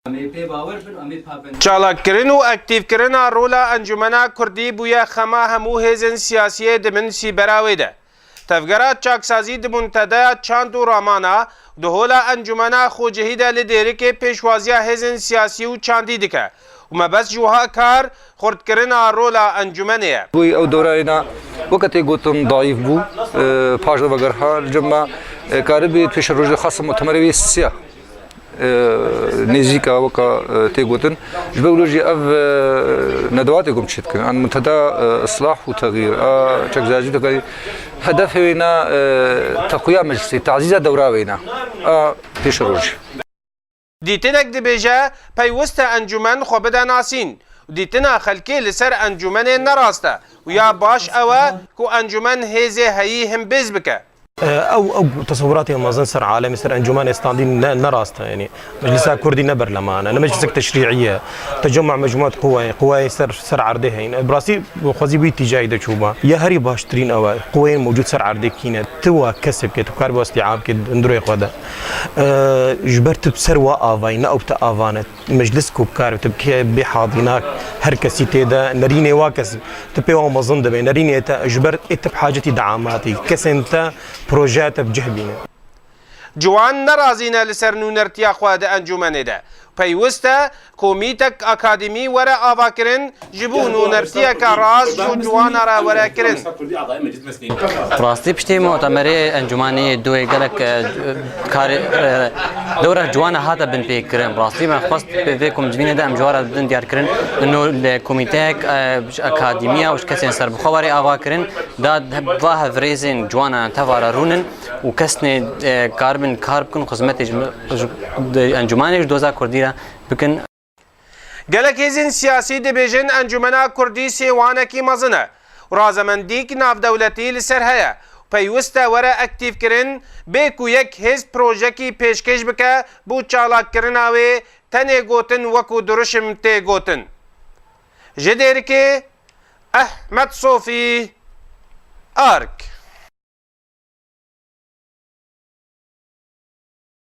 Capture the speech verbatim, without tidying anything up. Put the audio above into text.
Em ê pê bawer bin, em ê pabend. Çalakkirin û aktîfkirina rola Encûmena Kurdî bûye xema hemû hêzên siyasiyê di bin sîbera wê de. Tevgera çaksazî di muntedeya çand û ramana, di hola Encûmena Xocehî de li Dêrikê pêşwaziya hêzên siyasî û çandî dike û mebest ji wiha kar xurtkirina rola encûmenê ye. Bûyî ew dewrayê ne weke tê gotin dayîf bû, e, paş de vegerha li cem me, e, karibî pêşerojê xasim mutemerê wê siya, e, nêzîka weke, e, tê gotin. Ji ber wilo jî ev, e, nedewatê ku em çêdikin. Em muntada, e, islah û texyîr a çekzayazî dikin. Hedefê wê ne, e, teqwiya meclisê, tazîza dewra wê ne a pêşerojê. Dîtinek dibêje, peywisto encûmen xwe bide nasîn û dîtina xelkê li ser encûmenê ne rast e û ya baş ew e ku encûmen hêzê heyî himbêz bike. Ew, ew tesewuratê mezin ser alemê, ser encûmenê standî ne, ne rast e. Yanî Meclisa Kurdî ne berleman e, ne meclisek teşrî'î ye. Tecemmu'a mecmuat quweyê, quweyê ser, ser erdê heyî ne. Bi rastî xwezî wî tîcayî de çûba. Ya herî baştirîn ew e, quweyên mewcûd ser erdê kî ne? Tu wa kesê bike, tu karî wa îstî'ab ke hundirê xwe de. E, ji ber tu bi ser wa avayî, ne ew te ava ne. Meclis ku bikare tu bike bê hadîna her kesî tê de, nerînê wa kesî. Tu pê wa mezin dibe, nerînê te ji ber ê te bi hacetî deamatî, kesên te projeya te bi cih bîne. Ciwan ne razî ne li ser nûnertiya xwe di encûmenê de. Peywisto ku mîtek akademî were avakirin, ji bo nûnertiyeke rast ji ciwana re were kirin. Rastî piştî mutemerê encûmanê duyê gelek, e, karê, e, dewra ciwana hate binpêkirin. Rastî me xwest vê komcivînê de em ji we re bidin diyarkirin. Ino li komîteyek, e, ji akademiya û ji kesên serbixwe were avakirin. Da va hevrêzên ciwana tevara rûnin û kesnê, e, karibin kar bikin xizmetê ji, ji, di encûmanê ji doza Kurdî re bikin. Gelek hêzên siyasî dibêjin Encûmena Kurdî sêwanekî mezin e û razemendîk navdewletî li ser heye û peywisto were aktîfkirin, bê ku yek hêz projekî pêşkêş bike bo çalakkirina wê, tenê gotin wekû dirûşim tê gotin. Ji Dêrikê, Ehmed Sofî, Ark.